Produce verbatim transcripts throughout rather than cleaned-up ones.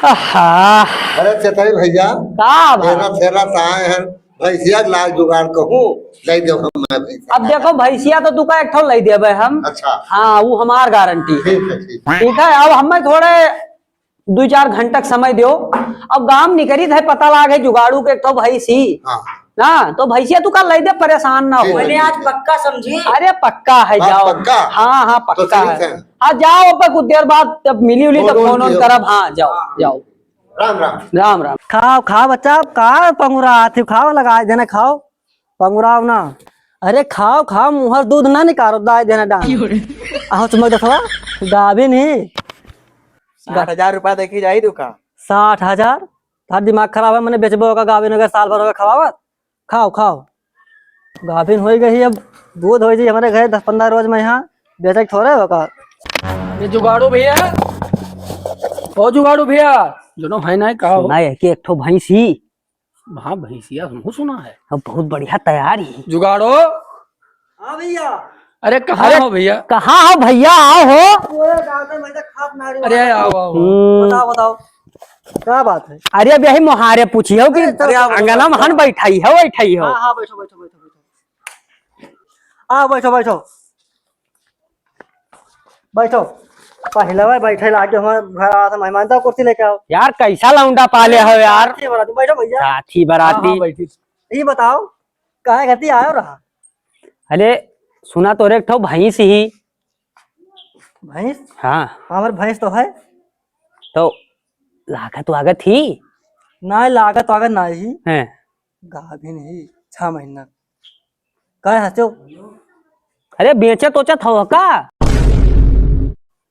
आहा। अरे चेतई भइया, का बा? तेरा तेरा ताए हैं, भैंसिया के लाज जुगाड़ कहूँ, लइ देव हम मैं भैंसिया। अब देखो, भैंसिया तो तू का एक ठो लइ देबे हम। अच्छा। हाँ, वो हमार गारंटी है। ठीक है, ठीक है। ठीक है, अब हमें थोड़े दुइ चार घंटा के समय देव। अब गाम निकरित है, पता लागे जुगाड़ू के एक ठो भैंसी। हाँ। ना, तो भैंसिया तू का लइ दे, परेशान ना हो। ठीक है, मैंने आज ठीक है। पक्का समझी। अरे पक्का है, बात जाओ। पक्का? हाँ, हाँ, तो पक्का ठीक है। है। हाँ, जाओ, अब कुछ देर बाद जब मिली उली तो फोन ओन कियो। करब। हाँ, जाओ, हाँ। जाओ। राम राम। राम राम। खाओ, खाओ बच्चा, का पंगुरा आथी, खाओ, लगाए देना, खाओ, पंगुराओ ना। अरे खाओ, खाओ, मुहर दूध ना निकालो, दाए देना डाल। क्यों रे? आहो चुमक देखवा, गाभिन ही। साठ हजार रुपया देखी जाई तू का? साठ हजार? थार दिमाग खराब है, मने बेचबो का गाभिन हो गया, साल भर हो गया खवावत। खाओ, खाओ। गाभिन होई गई, अब दूध होई जी हमरे घरे दस पन्द्रह रोज में, यहाँ बेचे के थोड़े हो का। ये जुगाड़ू भइया, ओ जुगाड़ू भइया, जोनो है ना, कहा हो? सुना है कि एक ठो भैंसी। हाँ, भैंसिया हमहू सुना है। अब बहुत बढ़िया तैयार ही। जुगाड़ो। हाँ भइया। अरे कहाँ अरे, हो भइया? कहाँ हो भइया, आओ हो। ओए, गाँव में मैं तो खात ना रही अरे हूँ। आओ, आओ, आओ। हम्म। बताओ, बताओ। का बात है? अरे, अब यही मोहारे पूछियो कि अरे, चलो, चलो, अंगना में चलो। हन बैठाई है, बैठाई हो। हाँ, हाँ, बैठो, बैठो, बैठो, बैठो। आ, बैठो, बैठो। बैठो। पहिले भाई बैठे लागे, हमारे घर आवा था मेहमान, जाओ कुर्सी लेके आओ। यार, कैसा लौंडा पाले हो यार। साथी बराती, बैठो भइया। साथी बराती। हाँ, हाँ, बैठी। ये बताओ, काहे खातिर आयो रहा? अरे, सुना तोरे एक ठो भैंस ही। भैंस? हाँ। हमार भैंस तो है। तो लागत वागत ही? नाहीं, लागत वागत नाहीं ही। हैं। गाभिन ही, छह महीना। काहे हंसो? अरे, बेचत ओचत हो का?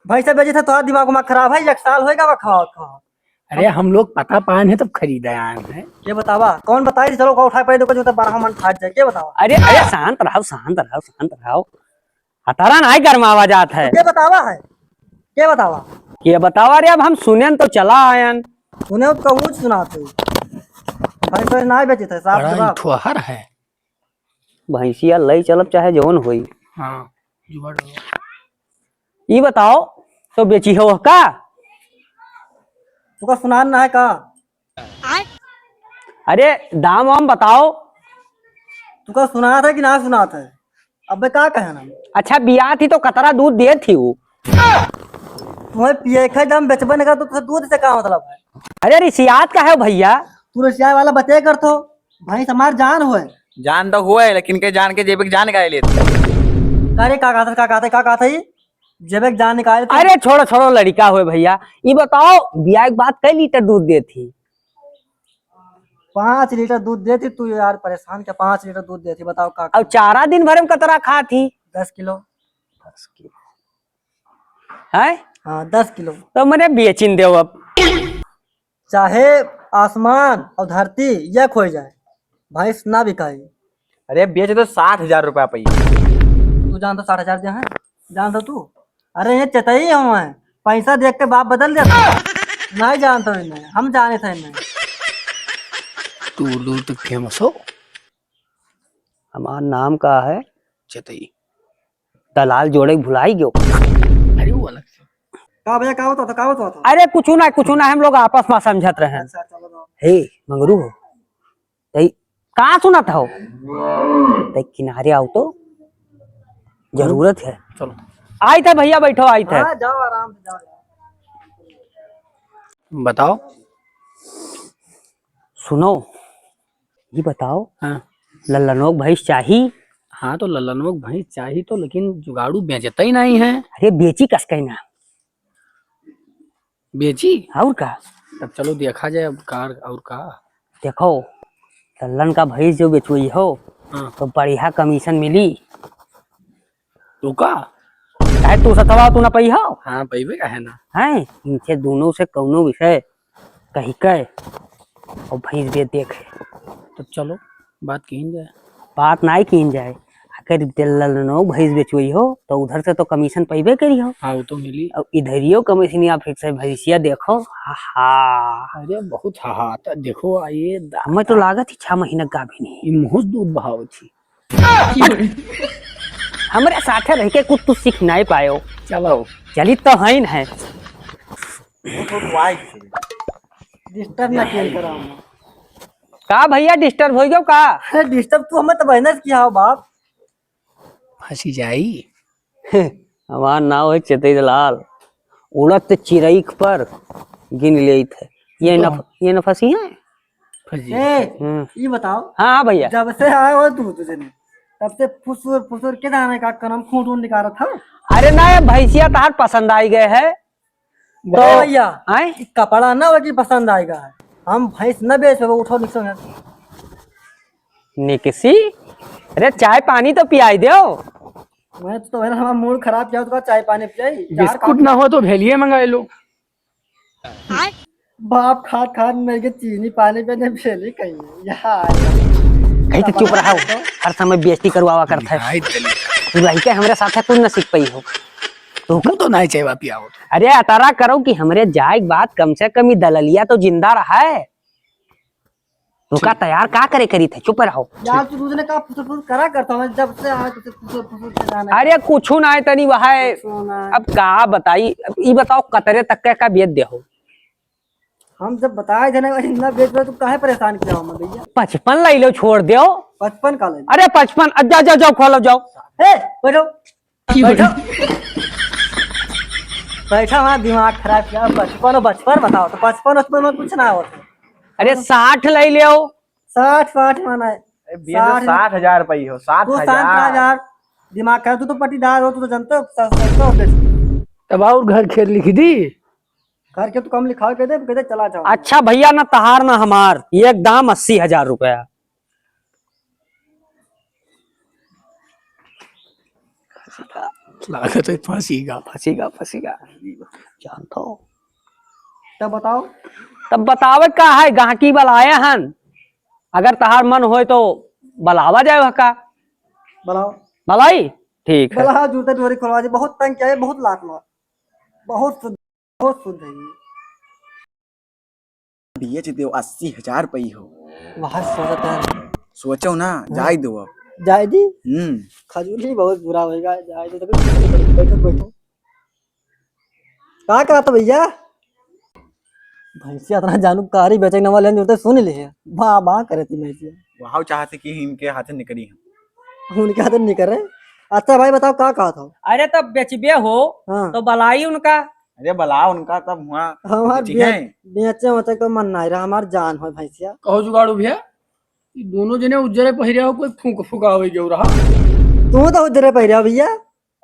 भैंसा बेचे था, तोहार दिमाग उमाग खराब है, एक साल होएगा बा खवावत खवावत। अरे, हम लोग पता पान है तब खरीदे आए हैं। के बतावा, कौन बताई? चलो, को उठाए पड़े, देखो, जो तो बारह मन फाट जाए। के बतावा? अरे, अरे, शांत रहो, शांत रहो, शांत रहो। हतारा नाहीं गरमावा जात है। के बतावा है? के बतावा? के बतावा रे, अब हम सुनेन तो चला आयन। सुने तो कहूँ सुनाते। भाई, कोई नाहीं बेचे थे, साफ बड़ा जवाब। इठोहर है। भैंसिया लई चलब चाहे जौन होई। हाँ, जुगाड़ हो। ई बताओ, तो बेची हो का? तुका सुनान ना है का? अरे, दाम वाम बताओ। तुका सुनात है कि ना सुनात है? अबे का कहे ना? अच्छा, बियात ही तो कतरा दूध देत ही वो। तुम्हें पिए खाए दाम बेचबे न कर तो तुझे दूध से का मतलब है? अरे, रिसियात का है भइया? तू रिसियाए वाला बते कर तो। भैंस हमार जान होए। जान तो होए, लेकिन के जान के जेबे के जान काहे लेत? का रे, का कहत, का कहत, का कहत है? जेबे के जान निकाल के। अरे छोड़ो, छोड़ो, लड़िका होए भइया। ई बताओ, बियाए के बाद कई लीटर दूध देत ही? पाँच लीटर दूध देत ही। तू यार परेशान के, पाँच लीटर दूध देत ही, बताओ का अब करूं? चारा दिन भर में कतरा खात ही? दस किलो। दस किलो। हैं? हाँ, दस किलो। तो मने बेचिन देव अब। चाहे आसमान और धरती एक हो जाए, भैंस ना बिकाई। अरे बेच दो, साठ हजार रुपया पइया। तू जानत हो साठ हजार दे हैं? जानत हो तू? अरे ये चेतई हम हैं, पैसा देख के बाप बदल जाता है। नहीं जानत हो इन्हें, हम जाने थे इन्हें। दूर दूर तक फेमस हो। हमार नाम का है? चेतई। दलाल जोड़े भुलाई गयो। अरे वो अलग से। का भइया, का होता था, का होता था? अरे कुछ ना, कुछ ना, हम लोग आपस में समझत रहे। अच्छा, चलो, जाओ। हे मंगरू हो, तई का सुनत हो? तई किनारे आओ तो, जरूरत है। चलो। आई थे भइया, बैठो, आई थे। हाँ, जाओ, आराम से जाओ यार। बताओ। सुनो, ये बताओ, हाँ। लल्लनोक भैंस चाही? हाँ, तो लल्लनोक भैंस चाही तो, लेकिन जुगाड़ू बेचते ही नहीं है। अरे, बेची कस कहीं ना। बेची? और का? तब चलो देखा जाए अब कार और का। देखो, लल्लन का भैंस जो बेचुई हो, हाँ। तो बढ़िया कमीशन मिली। तू का? काहे तू सतवा तू ना पई हो? हाँ, पइबे काहे ना? हैं? इनसे दोनों से कौनो विषय कही के और भैंस बेच देखे। तो चलो, बात कीन जाए। बात नाई कीन जाए। अगर ललनो भैंस बेचुई हो, तो उधर से तो कमीशन पइबे करी हो। हाँ, वो तो मिली। और इधरियो कमीशन या फिर से भैंसिया देखो, हा हा। अरे, बहुत हा हा, तो देखो, आ ये दा-, हमें तो लागत ही छह महीना गाभिन ही। ई मुँह दूध बहावत ही। हमरे साथे रह के कुछ तू सीख नाई पायो। चलो। चली तो हईन है। वो तो दुआई से। Disturb ना किया करो हमें। का भैया, disturb होइ गयो का? अरे disturb तू हमें तो बहनस किया हो बाप। फंसी जाई। हमार नाव है चेतई दलाल, उड़त चिरई पर गिन लेइत है। ये न, कौन? ये न फंसी है? फंसी। ए, हम्म। ये बताओ। हाँ, हाँ भैया। जब से आए हो तू, तुझे नहीं, तब से फुसुर फुसुर के जाने का कनम खूंट वूंट निकालत है। अरे ना, ये भैंसिया तहार पसंद आई गए है। तो भैया, आए? ये कपड़ा ना वो की पसंद आएगा। हम भैंस न बेच, वो उठो निकसो यहाँ से। निकसी? अरे चाय पानी तो पियाई दो। मैं तो, तो हमारा mood खराब किया, तो चाय पानी पियाई। चार बिस्कुट ना हो तो भेलिए मंगाए लो। बाप खात खात मेरे के चीनी पानी पे ने भेली कहीं है। यहाँ आए। कहीं तो चुप रहा हो। हर समय बेइज्जती करवावा करता है। नहीं, चलिए। तू रह के हमरे साथ कुछ न सीख पाई हो। तू तो नहीं चाहे पिया हो। अरे अतरा करो कि हमरे जाए के बाद कम से कम ये दललिया तो जिंदा रहा है। तो का तैयार का करे करी थे, चुप रहो। यार, तू दूसरे का फुसुर फुसुर करा करता हूँ, जब से आया तो फुसुर फुसुर के जाना है। अरे, कुछ ना है, तनी वह है। कुछ ना है। अब का बताई, अब ई बताओ, कतरे तक के का बेच दे हो? हम जब बताए थे ना, इतना बेच दे, तू काहे परेशान किया हो मैं भैया? पचपन ले लो, छोड़ दो। पचपन का ले लो? अरे, पचपन, अब जा, जा, जाओ, खा लो, जाओ। ए, बैठो। बैठो। बैठा वहाँ दिमाग खराब किया, पचपन और पचपन बताओ, तो पचपन, पचपन में कुछ ना होता। अरे, साठ ले लियो। साठ, साठ माना है। ए, भैया, तो साठ साठ हजार रुपये हो, तू साठ हजार। साठ हजार। दिमाग खराब, तू तो पट्टीदार हो, तू तो जानते हो, स-, सस्ता हो बेच। तब और घर खेत लिख दी। घर के तो कम लिखाओ, कह दे, कह दे, चला जाओ। अच्छा भैया, ना तहार ना हमार, ये एक दाम अस्सी हजार रुपया। लागत है फंसीगा। फंसीगा, फंसीगा। जानता हो। तब बताओ। तब बतावे का है, गाहकी बलाए हन। अगर तहार मन होए तो बलावा जाए वह का। बलाओ। बलाई? ठीक है। बलाओ, जूते डोरी खोलवा दी, बहुत तंग किया है, बहुत लात मार। बहुत शुद्ध, बहुत शुद्ध है ये। बेच देव अस्सी हजार रुपये हो। वहाँ सोचता है। सोचो ना, हाँ। जाए दो अब। जाए दी? हम्म। खजूली बहुत बुरा होएगा, जाए दो। तो बैठो, बैठो। का कहत भैया? भैंसिया इतना जानू कारी बेचे न वाले हैं, जो तो सुन ले। बा, बा करे थी भैंसिया। वहाँ चाहते कि इनके हाथ निकली हम। उनके हाथ निकले। अच्छा भाई बताओ का कहत हो? अरे तब बेचबे हो, हाँ। तो बलाई उनका। अरे बलाओ उनका तब हुआ हमार बेची बेच-, हैं। बेचे होते तो मन नहीं रहा, हमार जान हो भैंसिया। कहो जुगाड़ू भैया, ये दोनों जने उज्जरे पहिरे हो, कोई फूंक फुकावे गयो रहा। तू तो उज्जरे पहिरे हो भैया।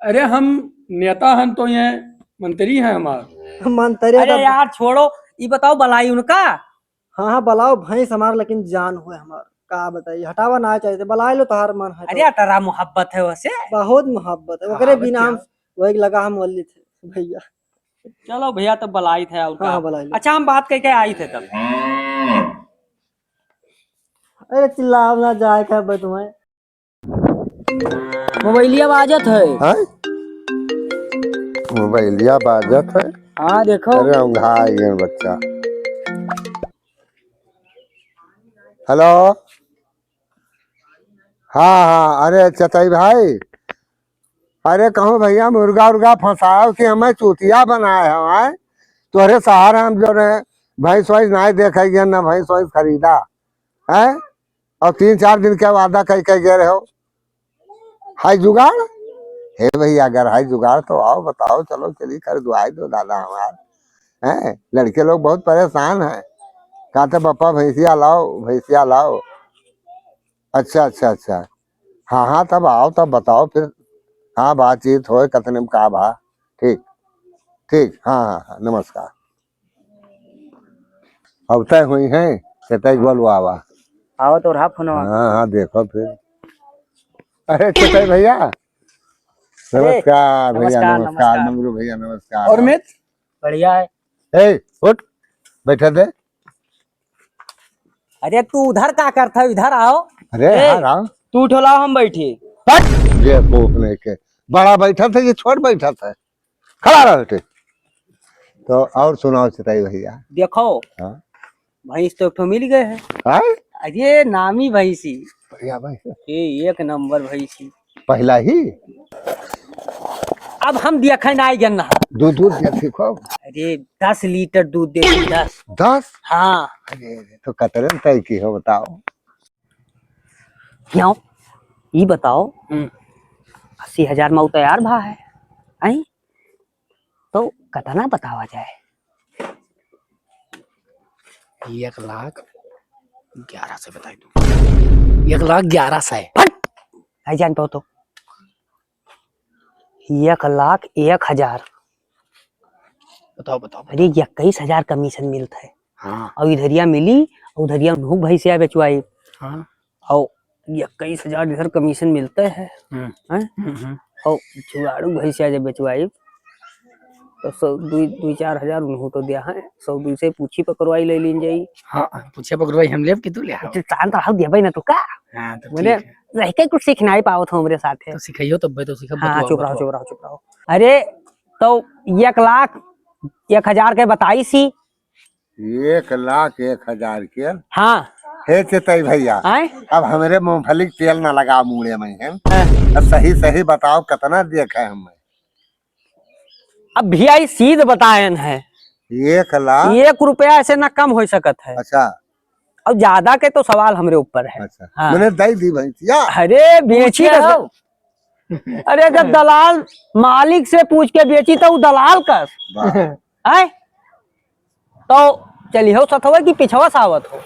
अरे हम नेता हन तो ये मंत्री हैं हमार। मंत्री अरे तो यार छोड़ो, ये बताओ बलाई उनका। हाँ, हाँ, बलाओ भैंस हमार, लेकिन जान होए हमार। का बताई, हटावा ना चाहिए, बलाए लो, तोहार मन है तो। अरे, अतरा मोहब्बत है वैसे। बहुत मोहब्बत है, हाँ, ओकरे बिना हम वही लगा हम वल्ली थे, भैया। चलो भैया, तब बलाई थे और हाँ, का? हाँ, बलाई लो। अच्छा, हम बात करके आई थे तब। अरे, चिल्लाओ ना, जाए का बे तुम्हें। मोबाइलिया बाजत है। हैं? मोबाइलिया बाजत है? हाँ, देखो। अरे, औंघा गए बच्चा। हेलो। हाँ, हाँ, अरे, चतई भाई, अरे, कहूँ भैया, मुर्गा उर्गा फंसाओ कि हमें चूतिया बनाए हो, हैं? तोहरे सहारे हम जो रहे, भैंस वैंस नाहीं देखे गए, ना भैंस वैंस खरीदा, हैं? और तीन चार दिन के वादा कई कई गए रहो। हाय जुगाड़? हे भैया, अगर हाय जुगाड़ तो आओ, बताओ, चलो, चली कर दुआई दो दादा हमार। हैं? लड़के लोग बहुत परेशान हैं। कहते, "पापा, भैंसिया लाओ, भैंसिया लाओ।" अच्छा, अच्छा, अच्छा। हाँ, हाँ, तब आओ, तब बताओ फिर। हाँ, बातचीत होए, कतने में का भा। ठीक, ठीक, हाँ, हाँ, हाँ, नमस्कार। अब तय हुई हैं, चेतई बोलवावा। आओ तो रहा फोनवा। हाँ, हाँ, देखो फिर। अरे, चेतई भैया। अरे, नमस्कार भैया, नमस्कार, नमस्कार, नमस्कार। मंगरू भैया, नमस्कार। और मित? बढ़िया है। ए, उठ, बैठे दे। अरे, तू उधर का करता है? इधर आओ। अरे, ए, हाँ, राम। तू उठो, लाओ, हम बैठी। हट! बेवकूफ नहीं के। बड़ा बैठा था, ये छोट बैठा था। खड़ा रहो बेटे। तो और सुनाओ चेतई भैया। देखो, हाँ? भैंस तो एक ठो मिल गए है। हाँ? अरे नामी भैंसी। बढ़िया भैंस। ये एक नंबर भैंसी। पहला ही? अब हम देखे नाहीं गन ना। दूध, दूध दे सीखो। अरे, दस लीटर दूध दे, दस। दस? हाँ। अरे, तो कतरे में तय की हो, बताओ। क्यों? ई बताओ, हम्म। अस्सी हजार में उ तैयार भा है, हैं? तो कतना बतावा जाए? एक लाख ग्यारह सौ बताई दो। एक लाख ग्यारह सौ। हट! नहीं जानता हो तो। एक लाख एक हजार। बताओ, बताओ, बताओ। अरे, इक्कीस हजार कमीशन मिलत है। हाँ। और इधरिया मिली, और उधरिया उन्हू भैंसिया बेचवाई। हाँ। और इक्कीस हजार इधर कमीशन मिलते हैं, हम्म। हैं? हम्म, हम्म। और जुगाड़ू भैंसिया जब बेचवाई, तो सौ, दुई, दुई चार हजार उन्हू तो दिया है, सौ दुई से पूछी पकड़वाई ले लीन जाई। हाँ, पूछे पकड़वाई हम लेब कि तू ले आओ? तो शांत रहो, देबे ना तो का? हाँ, तो मैंने ठीक है। रह के कुछ सीख नहीं पावत हो हमरे साथ है। तो सिखाइयो तब तो सीखब, हाँ, बतुआ, चुप रहो, बतुआ। चुप रहो, चुप रहो। अरे, तो एक लाख एक हजार के बताई सी। एक लाख एक हजार के? हाँ। हे चेतई भैया, आय? अब हमरे मूंगफली के तेल ना लगा मूड़े में है। हाँ। अब सही सही बताओ, कितना देखे हमें? अब भैया, ई सीध बतायन है। एक लाख? एक रुपया ऐसे ना कम हो सकत है। अच्छा। अब ज्यादा के तो सवाल हमरे ऊपर है। अच्छा। हाँ। मैंने दे दी भैंसिया। अरे, बेची पूछे कैसे? हो? अरे, जब दलाल मालिक से पूछ के बेची, तो उ दलाल कस। वाह। आय? तो चलिहो सथवा कि पिछवा से आवत हो?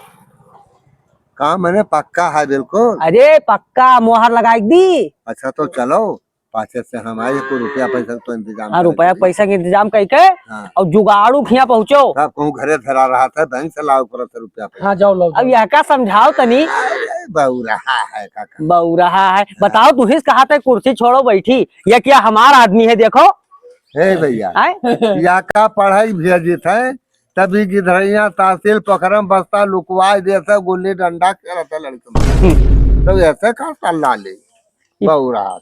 का मने पक्का है बिल्कुल? अरे, पक्का, मोहर लगाई दी। अच्छा, तो चलो, पाछे से हम आए, कोई रुपया पैसा तो इंतजाम हाँ, करे रुपया दीजिए। पैसा के इंतजाम कई के हाँ। और जुगाड़ू खिया पहुँचो। तब कहूँ घरे धरा रहा था, बैंक से लाओ पड़त है रुपया पैसा। हाँ, जाओ, लाओ, अब जाओ। यह का समझाओ तनी? अरे, बउरहा है काका। बउरहा है। हाँ। बताओ, तू ही कहा था कुर्सी छोड़ो बैठी, ये क्या हमार आदमी है? देखो। हे भैया, आय? या का पढ़ाई भेजित है, तभी गिधरैया तहसील पोखरम बस्ता लुकवाए देत है, गुल्ली डंडा खेलत है लड़के में। हम्म। तो ऐसे का सल्ला ले? बउरा।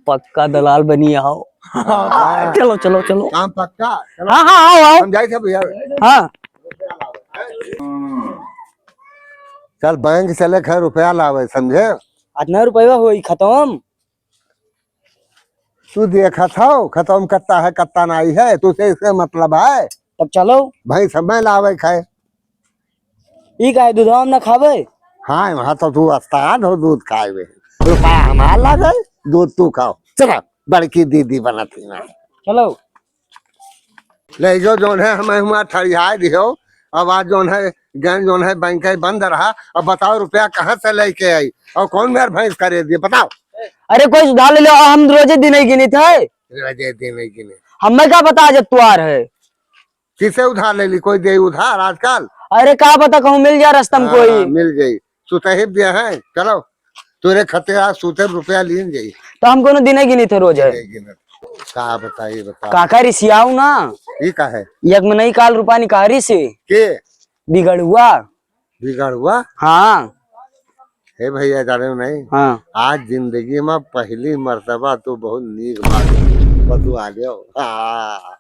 पक्का दलाल बनी आओ। हाँ। चलो, चलो, चलो। काम पक्का? चलो। हाँ, हाँ, आओ, आओ। हम जाए थे भैया। हाँ। चल, बैंक चले, खैर रुपया लावे, समझे? इतना रुपया होई खत्म। तू देखत हो, खत्म कत्ता है, कत्ता नाई है, तू से इससे मतलब है? तब चलो। भाई, सब मैं लावे खाए। ई काहे, दूधवा हम ना खावे? हाँ, वहाँ तो तू उस्ताद हो दूध खाए में। रुपया हमार लागे, दूध तू खाओ। चलो, बड़की दीदी बनत ही ना। चलो। ले जो जौन है, हमें हुआ ठड़ियाए दिहो। अब आज जौन है, गैन जौन है, बैंक बंद रहा। अब बताओ, रुपया कहाँ से लेके आई और कौन मेर भैंस खरीद दी, बताओ। अरे, कोई उधार ले लो, हम रोजे दिन ही गिनित है। रोजे दिन ही गिने। हमें का पता आज तुआर है। किसे उधार ले ली, कोई दे उधार आजकल? अरे, का पता कहूँ मिल जा रस्ता में हाँ, कोई। मिल जाई। सुतही दिया है, चलो, तोरे खते आज सूते रुपया लीन जाई। तो हम कोनो दिने गिनी थे रोज है। दिने गिने। का बताई, बता। काका रिसियाऊ ना। ई का है? एक मनई काल रूपा निकारी से। के? बिगड़ुआ। बिगड़ुआ? हाँ। हे भैया, जाने नहीं? हाँ। आज जिंदगी में पहली मर्तबा तू बहुत नीक बात बतुआ लियो। हाँ।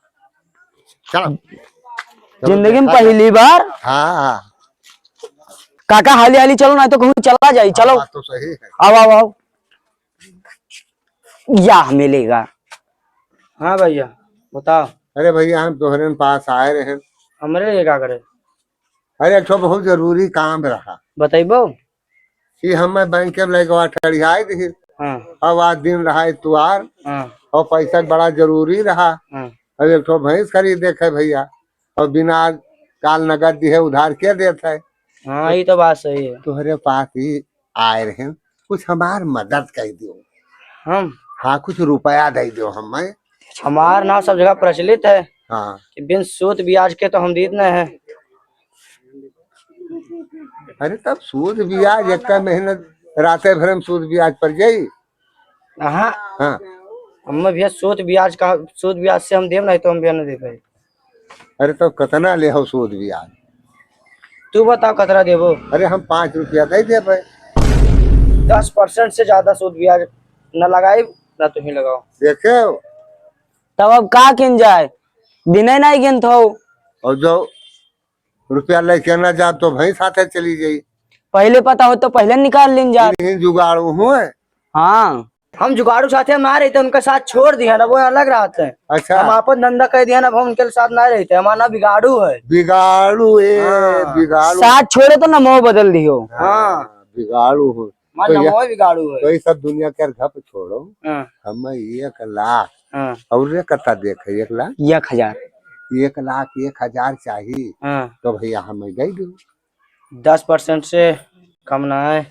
चलो। जिंदगी में पहली बार। हाँ। काका, हाली हाली चलो, ना तो कहूँ चला जाई। चलो। बात तो सही है। आओ, आओ, आओ। या मिलेगा। हाँ भैया, बताओ। अरे भैया, हम तोहरे पास आए रहे। हमरे लिए का करे? अरे, एक ठो बहुत जरूरी काम रहा। बतैबो? कि हमें बैंक के लइकवा ठड़ियाई दिही। हाँ। अब आज दिन रहा इतवार। हाँ। और पैसा बड़ा जरूरी रहा। हाँ। अब एक ठो भैंस खरीदे के है भैया, और बिना काल नगद दिहे उधार के देत है? हाँ, ये तो बात सही है। तोहरे पास ही आए रहे, कुछ हमार मदद कर दियो। हम? हाँ, कुछ रुपया दे दियो हमें। हमार नाम सब जगह प्रचलित है हाँ। कि बिन सूद ब्याज के तो हम दीत नहीं है। अरे तब सूद ब्याज एक महीना राते भर में सूद ब्याज पर जाई। हाँ। हाँ। हमें भैया सूद ब्याज का, सूद ब्याज से हम देब नहीं तो हम भैया नहीं दे पाए। अरे तो कितना ले हो सूद ब्याज? तू बताओ कितना देबो? अरे हम पाँच रुपया दे देबे। दस परसेंट से ज्यादा सूद ब्याज न लगाई, ना तुम ही लगाओ। देखे हो? तब अब का किन जाए? दिने नहीं गिनत हो। और जो रुपया लेके ना जा तो भाई साथे चली जाई। पहले पता हो तो पहले निकाल लीन जा। इन्हीं जुगाड़ हुए। हाँ। हम जुगाड़ू साथे हम ना रहते, उनका साथ छोड़ दिया ना, वो अलग रहते हैं। अच्छा। हम आपन धंधा कर दिया ना, अब हम उनके साथ ना रहते, हमारा नाम बिगाड़ू है। बिगाड़ू, ए, हाँ। बिगाड़ू। साथ छोड़ो तो नमो बदल दियो। हाँ। हाँ, बिगाड़ू हो। हमारा तो ये, नमो बिगाड़ू है। तो ये सब दुनिया के घर पे छोड़ो। हाँ। हमें एक लाख। हाँ। और रे कत्ता देखे, एक लाख? एक हजार। एक लाख एक हजार चाही। हाँ। तो भैया हमें दे दो। दस percent से कम ना है।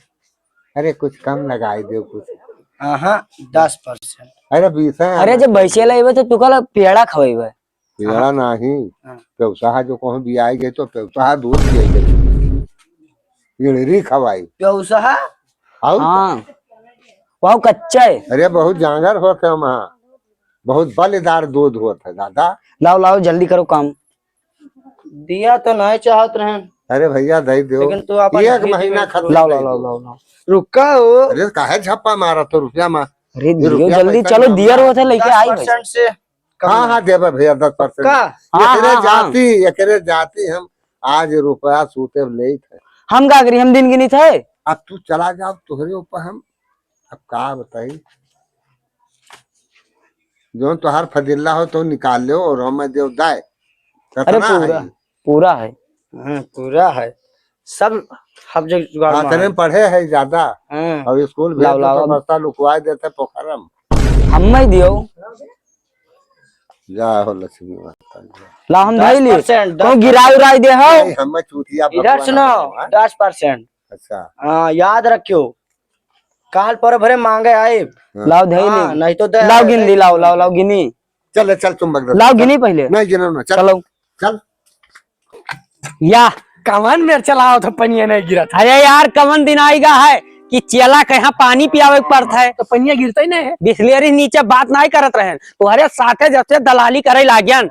अरे कुछ कम लगाई दो कुछ। हाँ, हाँ, दस percent। अरे बीस है। अरे जब भैंसिया लाइबे तो तू कल पेड़ा खवाइबे। पेड़ा हाँ। नहीं। हाँ। पेवसा जो कहूँ भी आई गए तो पेवसा दूध पिए गए। इड़री खवाई। पेवसा? और हाँ। बहुत कच्चा है। अरे बहुत जांगर होत है वहाँ। बहुत बलदार दूध होत है दादा। लाओ, लाओ, जल्दी करो काम। दिया तो नहीं चाहत रहन। अरे भैया, दे दो। लेकिन तू अपन एक घी महीना दे। खत्म लाओ, कर लाओ, दो। लाओ, लाओ, लाओ। रुका हो। अरे, काहे झप्पा मारा तो रुपया मा-, अरे, ये दियो रुपया जल्दी, पैसा चलो, मामला दियर है। होत है, लेके आई भाई। दस percent से कम हाँ, नहीं। हाँ, देबे भैया, दस percent। पक्का? हाँ, एकरे हाँ, हाँ। जाति, एकरे जाति हम आज रुपया सूते लेत है। हम का करी, हम दिन गिनित है। अब तू चला जाओ, तोहरे ऊपर हम अब का बताई, जौन तोहार फजीला हो तो निकाल लो और हमें देव दाए। अरे कतना पूरा, है? पूरा है। हाँ, पूरा है। सब हम जो जुगाड़ हाँ, में तने है। पढ़े है ज्यादा। हाँ। और स्कूल भेज लाओ, दो लाओ, तो अब बस्ता लुकवा देते पोखरम। हम नहीं दियो। जा हो लक्ष्मी माता, जा। लाओ, हम धई ली। दस percent, तो गिराई उराई दे हो। नहीं, हमें चूतिया इधर भगवान सुनो, भगवान। दस percent। अच्छा। हाँ, याद रखियो। काल पर भरे मांगे आइब। हाँ। लाओ, धई हाँ, ली। नहीं तो दे लाओ, दे गिन दे ली, लाओ, दे। लाओ, लाओ, गिनी। चल, चल, चुंबक दे। लाओ, गिनी पहले। नहीं, गिनो ना, चल। चलो। चल। या। कवन मेर चलाओ तो पनिया नहीं गिरत है। अरे यार, कवन दिन आइगा है कि चेला के यहाँ पानी पियावे के पड़त है। तो पनिया गिरता ही नहीं है। बिस्लेरी नीचे बात नहीं करत रहन। तोहरे साथे जब से दलाली करे लाग्यन,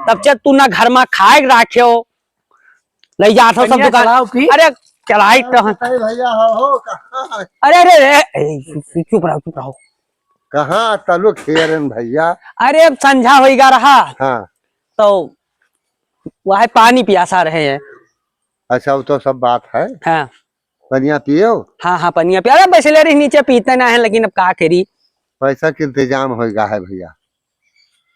तब से तू ना घर में खाए राखे हो, लई जात हो सब पनिया दुकान। चलाओ की? अरे चलाई तो हम। अरे भैया, हो, हो, कहाँ है? अरे, अरे, अरे, ए, चुप रहो, चुप रहो। कहाँ तलुक हेरन भैया? अरे अब संझा होइगा रहा। हाँ। तो वह पानी पियासा रहे हैं। अच्छा, वो तो सब बात है। हाँ। पनिया पियो? हाँ, हाँ, पनिया पियो। अरे बिस्लेरी नीचे पीते ना है, लेकिन अब का करी? पैसा के इंतजाम होइगा है भैया।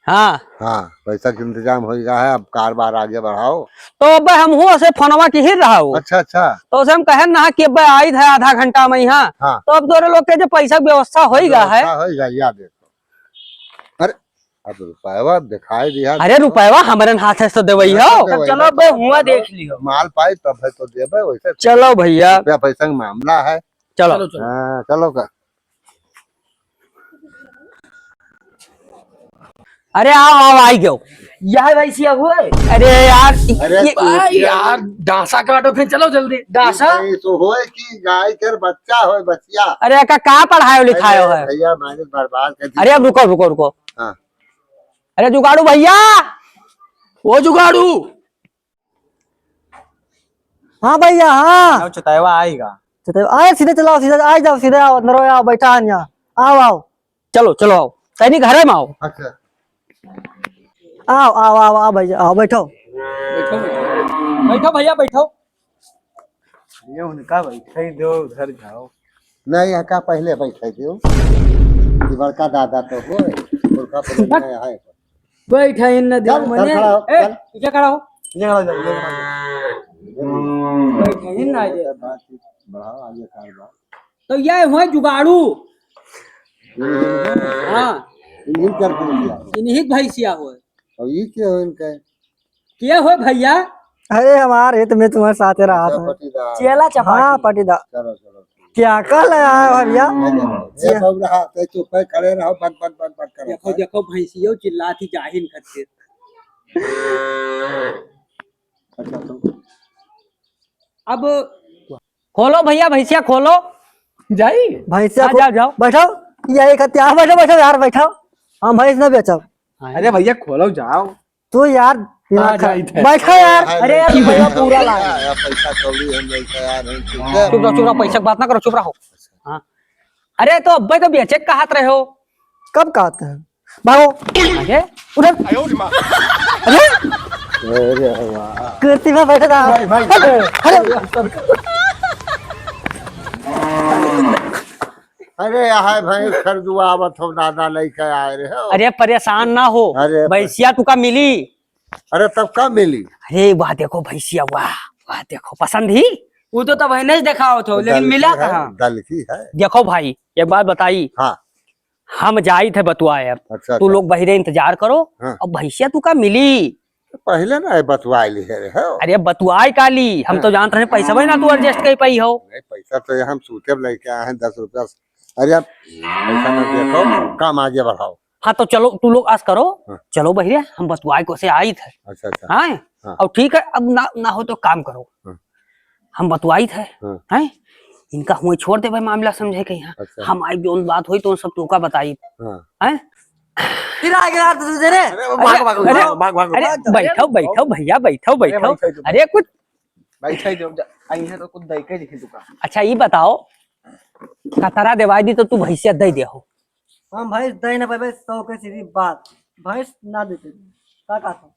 हाँ। हाँ, पैसा के इंतजाम होइगा है, अब कारोबार आगे बढ़ाओ। तो अब हमहू से फोनवा की ही रहा हो। अच्छा, अच्छा। तो उसे हम कहे ना कि अब आई है आधा घंटा में यहाँ। हाँ। तो अब तोरे लोग के जो पैसा व्यवस्था होइगा है। व्यवस्था होइगा, या देखो। अरे, अब रुपयवा दिखाई दिया। अरे, रुपयवा हमरन हाथ से तो देवई हो। देवई हो। चलो, अब हुआ देख लियो। माल पाई तब है तो देबे, वैसे चलो भैया। रुपया पैसा का मामला है। चलो। चलो, चलो। हाँ, चलो का। अरे आओ, आओ, आई गयो। यह भैंसिया हुए। अरे यार, अरे ये भाई यार, डांसा काटो थे, चलो जल्दी। डांसा? ये तो होए कि गाय के बच्चा होए, बच्चा। अरे का, का पढ़ायो लिखायो अरे है? भैया, मैंने बर्बाद कर दी। अरे अब रुको, रुको, रुको। हाँ। अरे जुगाड़ू भैया, ओ जुगाड़ू। हाँ भैया, हाँ। चुतायवा आएगा। चुतायवा, आए, सीधे चलाओ, सीधे, आ जाओ, सीधे आओ, अंदर आओ, बैठा है यहाँ। आओ, आओ। चलो, चलो, आओ। तैनी घरे में आओ। अच्छा। आओ, आओ, आओ, आओ भैया, आओ, बैठो। बैठो, बैठो। बैठो भैया, बैठो। ये उनका बैठे दो, उधर जाओ। नहीं, यहाँ का पहले बैठे दो। ये बड़का दादा तो हो, बड़का पहले बैठा है। बैठा ही न दियो चल, मने। चल, खड़ा हो, ए, चल। पीछे खड़ा हो। ये खड़ा हो, ये खड़ा हो। बैठा ही ना दे। बातचीत बढ़ाओ, आगे कारबार। तो ये हुए जुगाड़ू। हाँ। इन्हीं कर दिया। इन्हीं भैंसिया हुए। और ये क्या हो इनका? के हो भैया? अरे हमार हित में तुम्हारे साथे रहा अच्छा, था। पटीदार। चेला चपाटी। हाँ, पटीदार। चलो, चलो, ठीक। क्या कल आया है भैया? नहीं, नहीं, नहीं। ये सब रहा, तो चुप है, खड़े रहो, बक, बक, बक, बक करो। देखो, देखो, भैंसियो चिल्लाती जाहिल करके। अच्छा, तो अब खोलो भैया, भैंसिया खोलो। जाई? भैंसिया हाँ, खो-, जाओ, जाओ। बैठो, यही खत्या, बैठो, बैठो यार, बैठो। हम भैंस ना बेचब। अरे भैया, खोलो, जाओ। तू यार, दिमाग खा-, जाई थे। बैठा यार। अरे यार, पैसा पूरा ला। यार, पैसा कौड़ी हम नहीं तैयार हैं, ठीक है? चुप रहो, चुप रहो, पैसा की बात ना करो, चुप रहो। हाँ। अरे, तो अब्बे तो बेचे के कहत रहे हो। कब कहत है? भागो। अरे? उधर। अरे? अरे वाह। कुर्सी में बैठे था। भाई, भाई। अरे, अरे। अरे, यहाँ भैंस खरीदुआ आवत हो, दादा लेके आए रहे हो। अरे, परेशान ना हो, अरे, भैंसिया तुका मिली। अरे, तब कब मिली? अरे, वाह, देखो भैंसिया, वाह, वाह, देखो, पसंद ही? वो तो तब है नहीं देखावत हो, तो लेकिन दल मिला की है, कहाँ? दल की है। देखो भाई, एक बात बताई। हाँ। हम जाइत है बतुआए अब। अच्छा, तू अच्छा। लोग बहिरे इंतजार करो। हाँ। अब भैंसिया तुका मिली। पहले ना बतुआए ली है, हो? अरे, बतुआए का ली? हम हाँ। तो जानत रहे पैसा भाई ना तू adjust कर पाई हो। नहीं, पैसा तो हम सूते लेके आए हैं, दस रुपया। अरे, अब पैसा मत देखो, काम आगे बढ़ाओ। हाँ, तो चलो, तू लोग आस करो, हाँ। चलो बहिरे, हम बतुआए को से आइत है। अच्छा, अच्छा। हाँ? हाँ। और ठीक है, अब ना, ना हो तो काम करो। हाँ। हम बतुआइत है, हाँ। हैं? इनका हुए छोड़ देबे मामला समझे के यहाँ। अच्छा। हम आई जौन बात होई तो सब तोका बताई। हाँ। हैं? फिर आ गया यार, तू दे रे। अरे, भाग, भाग, अरे, भाग, भाग, भाग, अरे, भाग। बैठो, बैठो भैया, बैठो, अरे, बैठो। बैठो, बैठो। अरे, कुछ बैठे जो, जा, आई है तो कुछ दई के लिखे दुकान। अच्छा, ये बताओ, कतरा देवाई दी तो तू भैंसिया दे दे हो? हम भैंस दे ना पाबे, सौ के सीधी बात, भैंस ना देते। का कहत हो?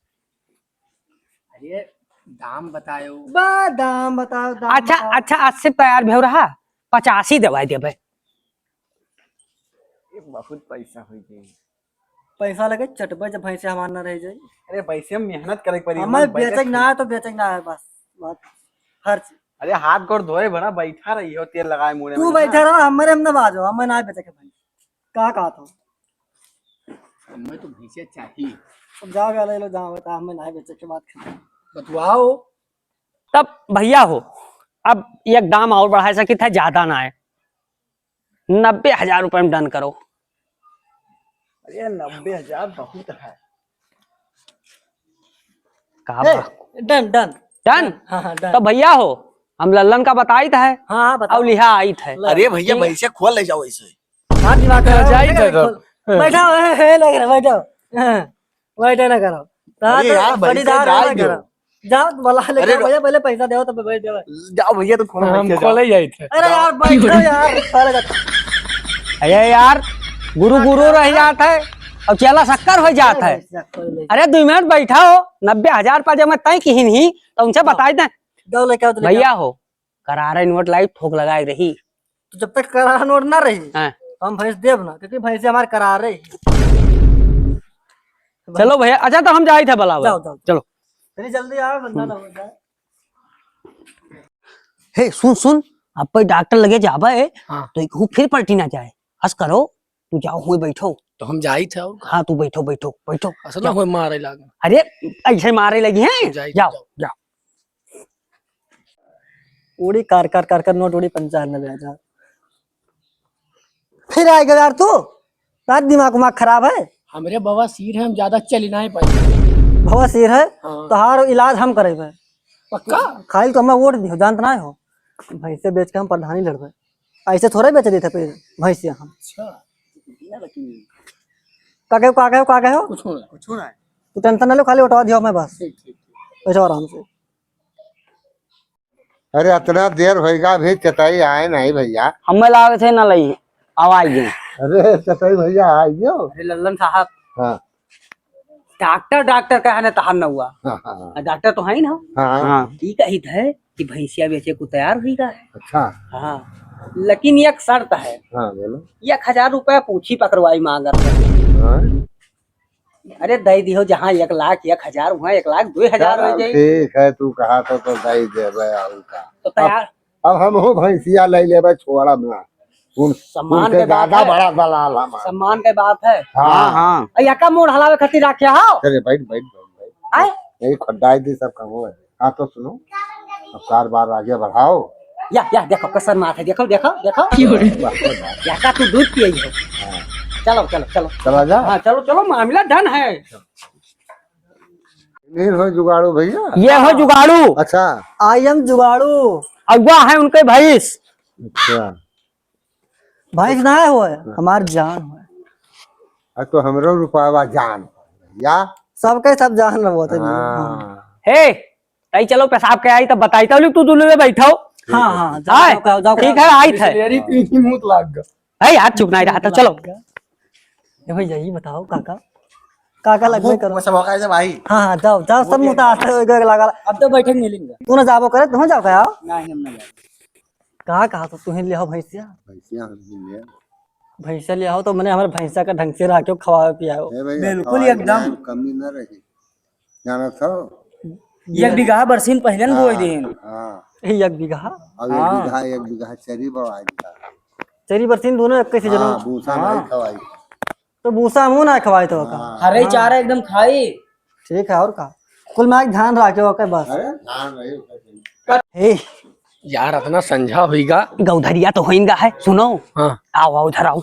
अरे, दाम बतायो। बा, दाम बताओ, दाम अच्छा, बताओ। अच्छा, अस्सी तैयार भेव रहा, पचासी देवाई देबे। ये बहुत पैसा हो गई। पैसा लगे चटबे जब भैंसे हमार ना रह जाई। अरे, भैंसे में मेहनत करे के पड़ी, हमें हमार बजट बेचे के ना है। है तो बेचे के ना है, बस, बस, हर चीज। अरे, हाथ गोड़ धोए भरा बैठा रही हो, तेल लगाए मुड़े तू में, बैठा हाँ। रहो, हमारे हम ना बाजो, हमें ना बेचे के भैंस। का कहत हो? हमें तो भैंसिया चाहिए। अब जाओ, ले लो, जहाँ होता, हमें ना बेचे के बात खत्म। बतुआओ। तब भैया हो, अब एक दाम और बढ़ाए सकी था, ज्यादा ना है, नब्बे हजार रुपए में done करो। अरे, नब्बे हजार बहुत है। का ए, बा? Done, done। Done? हाँ, हाँ, done। तो भैया हो, हम लल्लन का बताइत है। हाँ, हाँ, बताओ। और लिहा आइत है। अरे भैया, ठीक है। भैंसिया खोल ले जाओ ऐसे। हाँ, दिमाग खराब जाई है, तो। खोल। बैठा है, है, लग रहा, बैठो। हाँ, बैठे ना करो। हाँ, अरे तो यार, बड़ी भैंसिया दार जाए ना दो। करो। जाओ, बुला ले, अरे जाओ, रो- भैया, पहले पैसा दो, तब बैठ जाओ। जाओ भैया, तो खोलो, हम भैंसिया जाओ। खोले जाइत है। अरे यार, बैठो यार, साले का। अरे यार, गुरु गुरु रह जात है और चेला शक्कर हो जात है। अरे, दो मिनट बैठा हो, नब्बे हजार पा जब मैं तय किहिन ही, तो उनसे बताई दें। दो लेके आओ, तो लेके भैया आओ। हो, करारा नोट लाई, ठोक लगाए रही। तो जब तक करारा नोट ना रही, हाँ। हम भैंस देब ना, क्योंकि भैंस हमार करार रही। चलो भैया, अच्छा, तो हम जाइत है बुलावे। जाओ, जाओ। चलो। अरे जल्दी आओ, बंदा ना हो जाए। हे, सुन, सुन, अब पे डॉक्टर लगे जाबे, हाँ। तो एक हूँ फिर पलटी ना जाए। हंस करो, तू जाओ, हुए बैठो। तो हम जाइत है और का? हाँ, तू बैठो, बैठो, बैठो। असल में हुए मारे लागे। अरे, ऐसे मारे लगी हैं? जाइत, जाओ, जाओ। जाओ। उड़ी कार, कार, कार, कार, नोट उड़ी पंचानबे हजार। फिर आए गए यार तू, रात दिमाग उमाग खराब है। हमरे बवासीर है, हम ज्यादा चल ही नहीं पाए। बवासीर है? हाँ। तोहार इलाज हम करेबे। पक्का? खाली तो हमें वोट दियो, जानत ना हो। भैंसे बेच के हम प्रधानी लड़बे। ऐसे थोड़े बेच देते पे भैंसिया हम। अच्छा। का कहो, का कहो, का कहो? कुछ ना। कुछ ना। तू tension ना लो, खाली उठवा दियो हमें बस। ठीक, ठीक, ठीक। बैठो आराम से। अरे, इतना देर होइगा, अभी चटाई आए नहीं भैया। हमें लागत है ना लई, आवाज दे। अरे, चटाई भैया, आ गयो। अरे, लल्लन साहब। हाँ। डॉक्टर, डॉक्टर कहा ना तहार न हुआ। हाँ, हाँ, हाँ। आ, डॉक्टर तो है ना? हाँ। हाँ। ई कहित है कि भैंसिया बेचे को तैयार हुई का है। अच्छा। हाँ। लेकिन एक शर्त है। हाँ, बोलो। एक हजार रुपया पूछी पकड़वाई मांगत है। हाँ। अरे, दे दिहो, जहाँ एक लाख, एक हजार, वहाँ एक लाख, दो हजार हो चलो, जाई। ठीक है, तू कहा तो, तो दे देबे, और का। तो तैयार। अब, अब हम हो भैंसिया ले लेबे, छोड़ा ना। उन, सम्मान उनसे के बात ज्यादा है। बड़ा दलाल हमार। सम्मान के बात है। हाँ। हाँ, हाँ। अ, यका मोड़ हलावे खातिर राख्या हो। चले, बैठ, बैठ, बैठ, बैठ। आए? यही खड्डा है, दे सब काम हो है। हाँ, तो सुनो, अब कारोबार आगे बढ़ाओ। या, या, देखो, कसर मार है, देखो, देखो, देखो। क्यों रे? वाह, वाह, वाह। या का तू दूध पिए हो? हाँ। चलो, चलो, चलो। चला जा। हाँ, चलो, चलो, मामला done है। नहीं हो जुगाड़ू भैया? ये हो जुगाड़ू। अच्छा। I am जुगाड़ू। अगुआ है उनके भैंस। अच्छा। भैंस ना है, वो है, हाँ। हमार जान है। अब तो हमरो रुपया जान है, या? सबके सब जान रहो थे। हाँ। हाँ। हे, तई चलो पेशाब के आई तब बताई, तब तू दुल्हन में बैठाओ। हाँ, हाँ, जाओ, हाय, जाओ, जाओ, जाओ, ठीक है, आई थे। बिसलेरी पीनी मुंह लाग गया। है यार, चुप नहीं रहा था, चलो। ए भैया, ये बताओ, काका, काका लगबे करो। वो सब होगा ऐसे भाई। हाँ, हाँ, जाओ, जाओ, सब मुंह तार से लगा। अब तो बैठक मिलेंगे। तू ना जाबो करे, तुम जाओ का यार? नहीं, हम ना जाए। कहा, कहा तो तुहें ले आओ भैंसिया? भैंसिया हम ही ले। भैंसा ले आओ तो मने हमारे भैंसा का ढंग से राख्यो, खवाओ पियाओ। ए भैया, बिल्कुल खवाई एकदम। पियाई में कमी न रही। जानत हो? एक बीघा बरसीन पहले न बोई देन। हाँ। एक बीघा? अब एक हाँ। बीघा, एक बीघा चरी बवाई दिया। चरी बरसीन दोनों एक कैसे हाँ, जनम? भूसा हाँ। नहीं खवाई। तो भूसा हमहू ना खवाई तो का? हाँ। हरे हाँ। चारा एकदम खाई। ठीक है, और का? कुल में एक ध्यान राखे ओके बस। अरे, ध्यान रही ओके। हे। यार, इतना संझा होइगा। गौधरिया तो होइगा है, सुनो। हाँ। आओ, आओ, इधर आओ।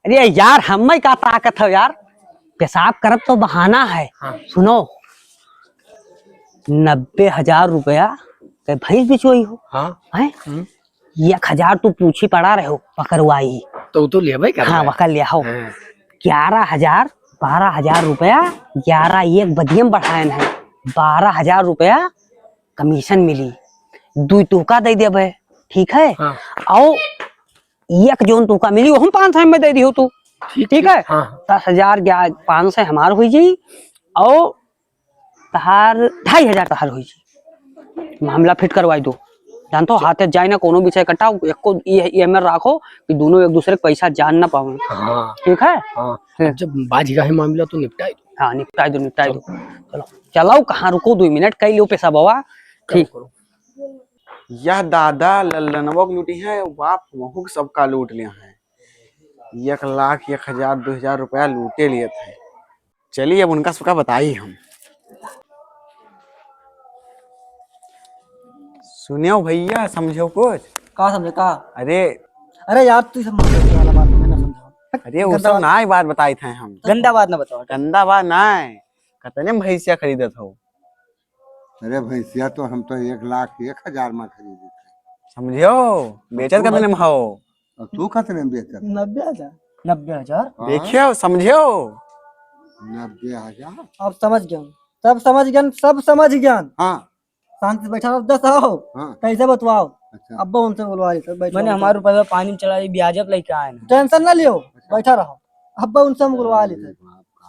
अरे यार, हमें का ताकत है यार, पेशाब करत तो बहाना है। हाँ। सुनो, नब्बे हजार रुपया के भैंस बिचवाई हो, हाँ। हैं? हम्म। एक हजार तू पूछी पड़ा रहे हो, पकड़वाई। तो उ तो लेबे कर हाँ, रहे। वका ले आओ। हाँ। ग्यारह हजार, बारह हजार रुपया, ग्यारह एक बदियम बढ़ाएन है, बारह हजार रुपया कमीशन मिली, दुई तुहका दे देबे, ठीक है? हाँ। और एक जोन तुहका मिली, वो हम पाँच सौ में दे दियो तू, ठीक, ठीक ठीक। है? हाँ। दस हजार ग्या-, पाँच सौ हमार हुई जी, और तहार ढाई हजार तहार हुई जी। मामला फिट करवाई दो, जानतो, हाथे जाए ना कोनो विषय कटाओ, एको ये, ये में राखो कि दोनों एक दूसरे के पैसा जान ना पावे। हाँ। ठीक है? हाँ। हम्म। जब बाज गया है मामला तो निपटाई दो। हाँ, निपटाई दो, निपटाई दो। चलो। चलो, चलो, कहाँ रुको, दो मिनट कई लो पैसा बाबा। ठीक। करो, करो। यह दादा लल्लनवा के लूटी है, बाप वहू के सबका लूट लिया है। एक लाख, एक हजार, दो हजार रुपया लूटे लिए थे। चलिए, अब उनका सबका बताई हम। सुनियो भैया, समझो कुछ? का समझे, का? अरे। अरे यार, तू समझ वाला बात मैं ना समझा। अरे, वो गंदा सब बात। ना ही बात बताई थे हम। गंदा बात ना बताओ। गंदा बात ना है। कतने में भैंसिया खरीदत हो? अरे भैंसिया तो हम तो एक लाख एक हजार में खरीदी थे। समझियो, बेचत कतने में हो? और तू कतने में बेचत? नब्बे हजार। नब्बे हजार? हाँ। देखियो, समझियो। नब्बे हजार? अब समझ गया हूँ। सब समझ गया, सब समझ गया। हाँ। शांति से बैठा रहो, दस आओ। हाँ। कैसे बतवाओ? अच्छा। अब्बा उनसे बुलवा ली, सब बैठो, मैंने बैठो। हमारे रुपये पानी में चला ली, ब्याज अब लेके आए ना। टेंशन ना लियो, अच्छा। बैठा रहो। अब्बा उनसे हम बुलवा ली थे। अरे बाप, का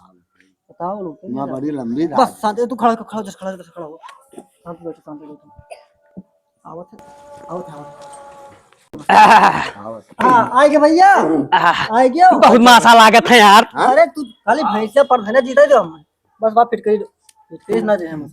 बताओ। बताओ लोग, मैं बड़ी लंबी बस रात। शांति, तू खड़ा, खड़ा हो, just खड़ा हो, just खड़ा हो। शांति बैठो, शांति बैठो। आवत है, आवत है, आवत है। आह। आवत है। हाँ, आए गए भैया। आह। आए गए। बहुत मासा लागत है यार। हाँ? अरे तू खाली भैंसिया पर धने जीते जो हम। बस बात फिट करी दो। तेज ना जे हम।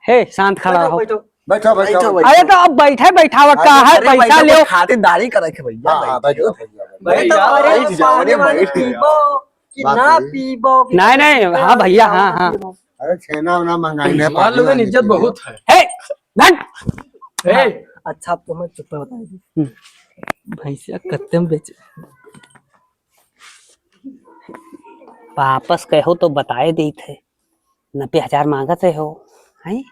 हे, शांत खड़ा बैठो, हो। बैठो। बैठो, बैठो, बैठो। बैठो। अरे तो अब बैठे बैठावा का अरे, है, अरे, पैसा बैठो, लेओ। खातिरदारी करे के भैया, हाँ, हाँ, बैठो। बैठो, बैठो, बैठो। बैठ जाओ, अरे, बैठ जाओ, अरे, पानी वानी बैठ जाओ। पीबो कि बात ना सही। पीबो कि नहीं, नहीं, हाँ भैया, हाँ, हाँ। अरे छेना उना मंगाई ना, मान लो पानी वानी इज्जत पी लो। बहुत है। हे, हट। हे। अच्छा, अब तो मैं चुप बता दी। हम्म। भैंसिया कत्ते में बेचे? वापस कहो तो बताए देत है, नब्बे हजार मांगत है हो, हैं?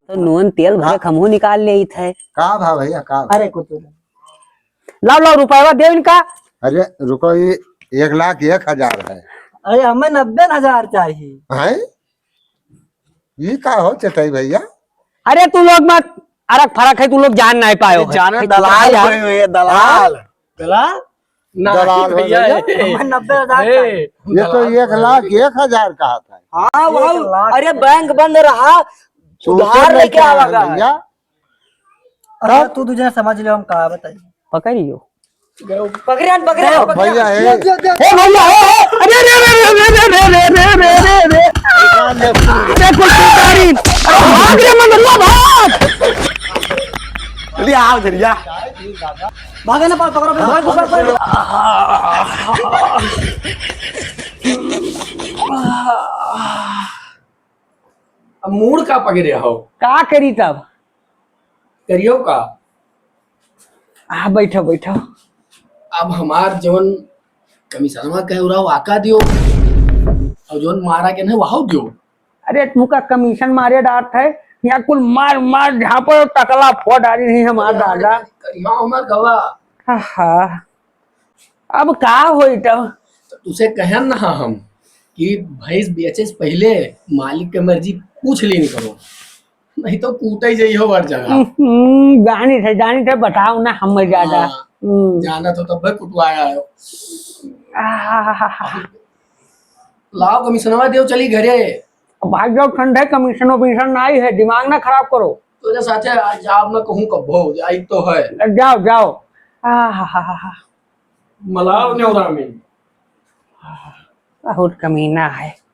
तो नून तेल भरे का? खमहू निकाल लेत है। का भाव भैया, का भाव? अरे कुछ नहीं। लाओ, लाओ, रुपया दे इनका। अरे रुको, ये एक लाख एक हजार है। अरे हमें नब्बे हजार चाहिए। हैं? ये का हो चटाई भैया? अरे तू लोग मत अरक फरक है, तू लोग जान नहीं पायो ये है। जाने है, दलाल तू कोई हुए, दलाल। दलाल? ना, दलाल हो भैया, भैया। ए, हमें नब्बे हजार ए, का। ये तो दलाल एक लाख एक हजार का था। हाँ, एक लाख। अरे बैंक बंद रहा, उधार लेके आवा भैया। अरे तब? तू तुझे समझ ले, हम का बताई। पकड़ियो। पकड़े हन, पकड़े हन, पकड़े हन। भैया, ए। दे, दे, दे। ए भैया, ए, ए, अरे, अरे, अरे। अरे, कुछ नहीं। अरे, भाग रे, मंगलवा, भाग। अरे, आओ, झरिया। भागे ना, पकड़ो, पकड़ो, पकड़ो। अब मूड़ का पकड़े हो? का करी तब? करियो का? आ, बैठो, बैठो। अब हमार जौन कमीशनवा कहे उराव आका दियो, और जौन मारा के नहीं वहाव दियो। अरे, तू का कमीशन मारे डारत है? यहाँ कुल मार, मार, झापड़, टकला फोड़ डारी नहीं हमार दादा। करिया हमार गवा। आहा। अब का होई तब? तो तुसे कहन ना हम कि भैंस बेचे से पहले मालिक के मर्जी पूछ लेनी करो, नहीं तो कूटे जाइयो हर जगह। हम्म, जानी थे, जानी थे, बताओ ना हम ज्यादा। हाँ, हम्म। जाना तो तब कुटवाया है। आहा। लाओ कमीशनवा देव चली घरे। अब भाग जाओ ठंडे, कमीशन वमीशन नहीं है, दिमाग ना खराब करो। तोरे साथे आज जाब न कहूँ कब्बो, जाई तो है। जाओ, जाओ। आहाहाहा। मलाव नेवरा में। बहुत कमीना है।